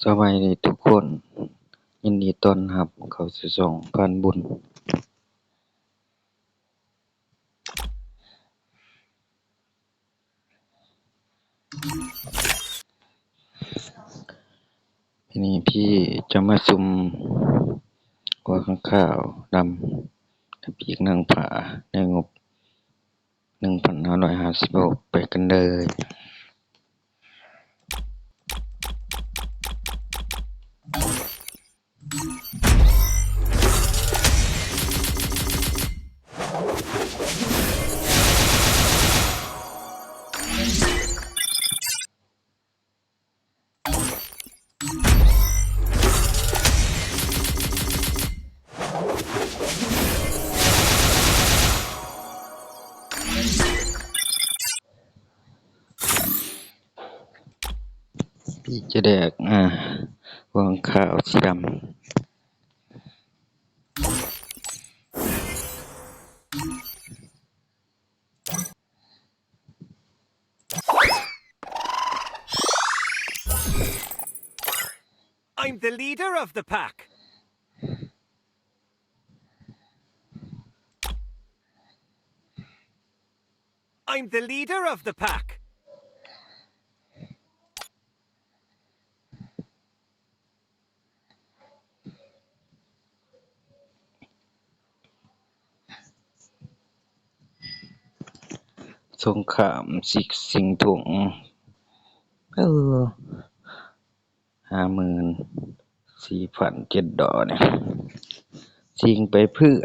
ສະບາຍດີທຸກຄົນ, ຍິນດີຕ້ອນຮັບເຂົ້າສູ່ຊ່ອງພານບຸນ. ມື້ນີ້ພີ່ຈະມາສຸ່ມຫົວຂ້າງຄາວດຳ ແລະ ປີກນາງຟ້າ ໃນງົບ ໜຶ່ງພັນຫ້າຮ້ອຍຫ້າສິບຫົກ ໄປກັນເລີຍ. ພີ່ຈະແດກ ອາ ຫວ່າງຂາວສີດຳ. I'm the leader of the pack. I'm the leader of the pack. ສົງຄາມຊິງ ຊິງທຸງ ເອີ ຫ້າໝື່ນສີ່ພັນເຈັດດອນນີ້ ຊິງໄປເພື່ອ